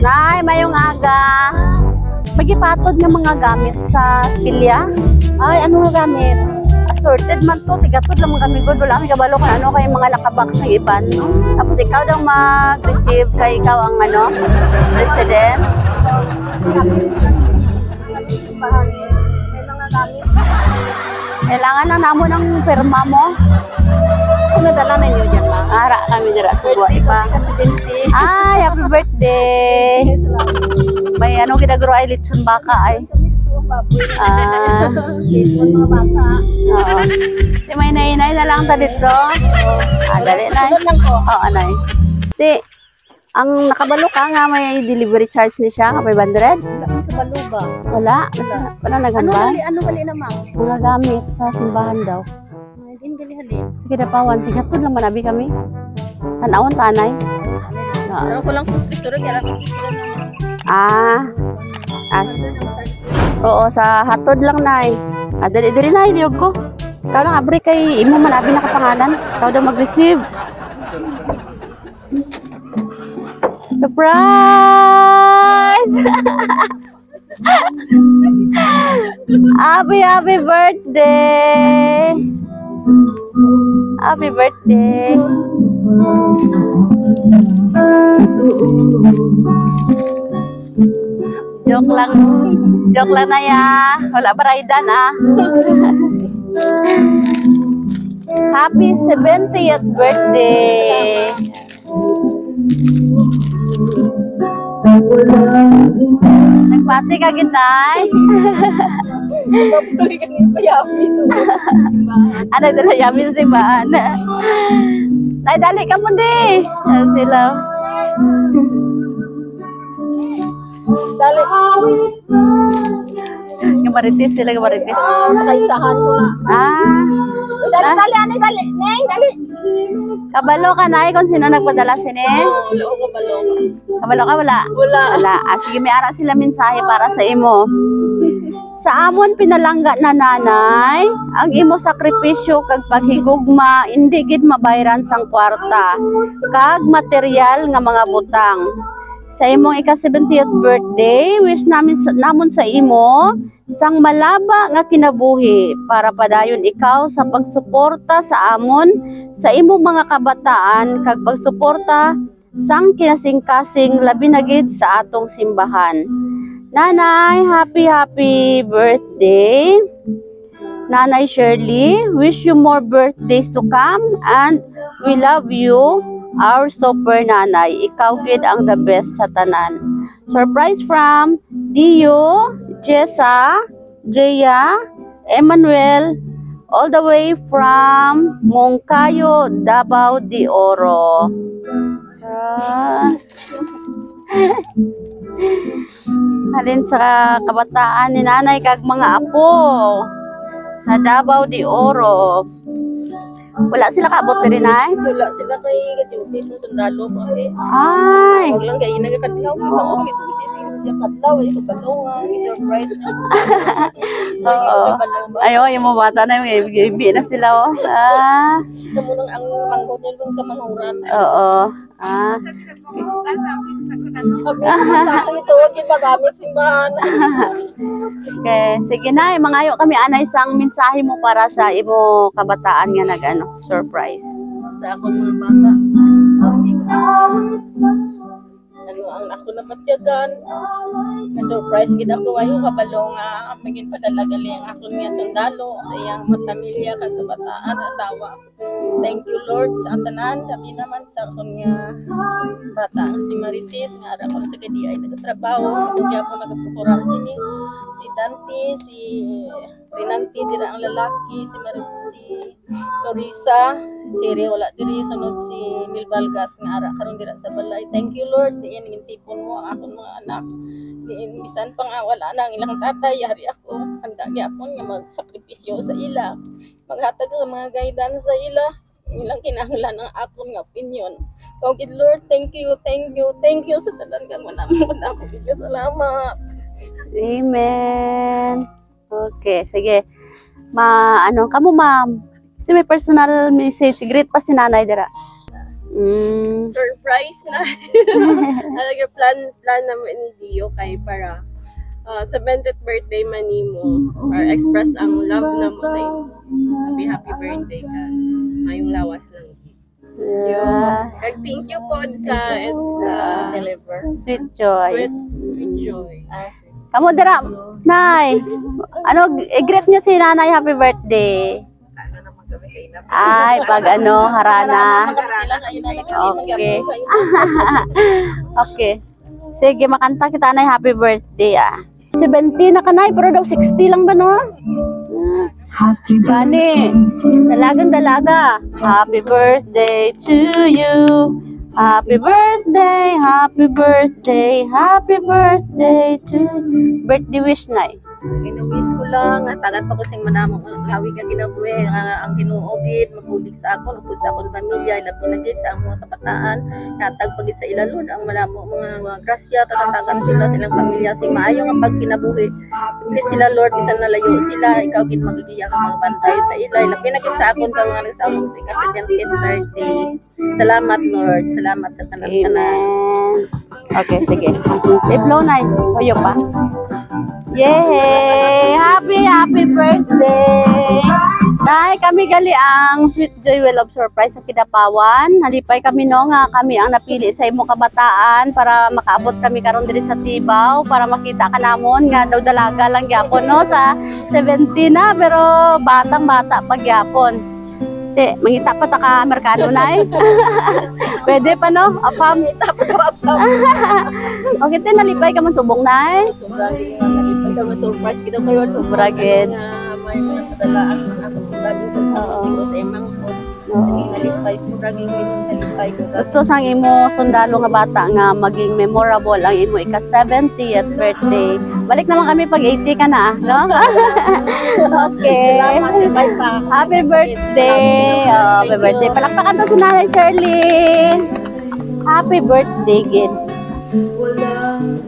Nay, mayong aga. Magipatod nga mga gamit sa pilya. Ay, ano nga gamit? Assorted man to, tigatod lang mga kami god. Wala kami kabalo kung ano kay mga nakabox ng iban. Tapos ikaw daw mag-receive kay ikaw ang ano, president. May mga gamit. Kailangan lang namo ng pirma mo. Kung nadala ninyo dyan, ma'am. Ara kami dira sa buwa pa. Kasi 20. Ay, happy birthday. May ano ginagro ay lechon baka ay. Ah, Mga bata. Oo. Si may nainay na lang ta dito. Ah, dali na. Sunod lang ko. Oo, anay. Di, ang nakabalo ka nga may delivery charge ni siya, nga 500? Kabalo ba? Wala. Wala, wala Ano naghambal. gali, ano gali na, ma'am? Mga gamit sa simbahan daw. Ay, din gali halin. Sige na pawan, tigatod lang manabi kami. Tanawon tanay. Oo. Pero ko lang kung picture, kaya lang ikikira na. Ah, as. Oo, sa hatod lang nay. Ah, dali dali nay, liyog ko. Ikaw lang abri kay imo manabi nakapangalan. Ikaw daw mag-receive. Surprise! Happy, happy birthday! Happy birthday! Joke lang. Joke lang na ya. Wala pa raidan ah. Happy 70th birthday! Nagpati ka gid, Nay? Tuloy kami payapi. Ano dala yamin si Maan. Nay, dali ka mo di. Ayan sila. Dali. Gamaritis sila, gamaritis. Nakaisahan ko na. Ah, Dali, dali, ani, dali. Neng, dali. Kabalo ka na kung sino nagpadala sini. Wala ko kabalo. Kabalo ka wala? Wala. Wala. Ah, sige, may ara sila mensahe para sa imo. Sa amon pinalangga na nanay, ang imo sakripisyo kag paghigugma hindi gid mabayran sang kwarta kag material nga mga butang. Sa imong ika-70th birthday, wish namin sa, namon sa imo sang malaba nga kinabuhi para padayon ikaw sa pagsuporta sa amon sa imong mga kabataan kag pagsuporta sang kinasingkasing labi na gid sa atong simbahan. Nanay, happy happy birthday. Nanay Shirley, wish you more birthdays to come and we love you, our super nanay. Ikaw gid ang the best sa tanan. Surprise from Dio, Jessa, Jaya, Emmanuel, all the way from Moncayo, Davao de Oro. Ah. Halin sa kabataan ni nanay kag mga apo sa Davao de Oro. Wala sila kaabot diri nay? Wala sila kay duty ng sundalo pa eh. Ay. Huwag lang kayo nagkakadlaw. Oo. Ito kasi siya kadlaw. Ay, kabalo nga. Surprise na. Oo. Ayo, yung mga bata na yung ibi na sila oh. Ah. Kamunang ang manghod nyo yung kamanghuran. Oo. Ah. Ako ito, di ba gamit simbahan? Okay, sige na, mangayo kami anay isang mensahe mo para sa imo kabataan nga nag ano, surprise. Sa akong mga bata. Ano ang ako napatyagan. Na-surprise gid ako ayo kabalo nga maging padala gali ang akon nga sundalo sa iyang pamilya kag kabataan asawa. Thank you, Lord, sa tanan kami naman sa akon nga bata nga si Marites nga ara kon sa kadi ay nagatrabaho ug gyapon nagaprokurar sini si Dante, si Rinanti dira ang lalaki, si si Lorisa, si Cherry wala diri, sunod si Milbalgas nga ara karon dira sa balay. Thank you, Lord, diin gintipon mo ang akon mga anak. Diin bisan pa nga wala na ang ilang tatay, yari ako handa gyapon nga magsakripisyo sa ila. Maghatag sa mga guidance sa ila ilang kinahanglan ang akon nga opinion. Okay, Lord, thank you, thank you, thank you sa tanan kang manamon ako. Salamat. Amen. Okay, sige. Ma, ano, kamo ma'am. Kasi may personal message. Greet pa si nanay dira. Surprise na. Talaga plan naman ni Dio kay para 70th birthday man nimo para express ang love namo sa imo. Happy happy birthday ka. Mayong lawas lang. Kag thank you po sa Deliver. Sweet Joy. Sweet Sweet Joy. Ah, sweet. Kamo dira, Nay. Ano, i-greet niyo si Nanay, happy birthday. Ano naman kami kay na. Ay, pag ano, harana. Sila kayo na lang. Okay. Okay. Sige, makanta kita, Nay, happy birthday ah. 70 na ka, Nay, pero daw 60 lang ba, no? Happy Gani, dalagang dalaga. Happy birthday to you. Happy birthday, happy birthday, happy birthday to. Birthday wish, Nay. Gina-wish ko lang, tagan pa ko sing madamong lawi ka kinabuhi, ang Ginoo gid magbulig sa akon, upod sa akon pamilya, ilabi na gid sa among mga kabataan, hatag pagid sa ila, Lord, ang madamo mga grasya, katatagan sila silang pamilya sing maayo nga pagkinabuhi. Bless sila, Lord, bisan nalayo sila, ikaw gid magigiya ka magbantay sa ila, ilabi na gid sa akon karon nga nagsaulog sa ika 70th birthday. Salamat, Lord, salamat sa tanan-tanan. Amen. Okay, sige. I-blow na. Huyo pa. Yay! Happy, happy birthday! Nay, kami gali ang Sweet Joy Well of Surprise sa Kidapawan. Nalipay kami no nga kami ang napili sa imong kabataan para makaabot kami karon diri sa Tibaw para makita ka namon nga daw dalaga lang gyapon no sa 70 na pero batang bata pa gyapon. Te, mangita pa ta ka Amerikano, Nay. Pwede pa no? Apam. Okay, te, nalipay ka man subong, Nay. Sobrang gid nga nalipay ka, surprise kita kayo. Sobra gid. Nga may mga padala ang akong sundalo ko siguro sa imang ko. Nalipay, sobrang gid nalipay ko. Gusto sang imo sundalo nga bata nga maging memorable ang imo ika 70th birthday. Balik naman kami pag 80 ka na, no? Okay. Salamat, bye pa. Happy birthday. Oh, happy birthday. Palakpakan to si Nanay Shirley. Happy birthday, gid. Walang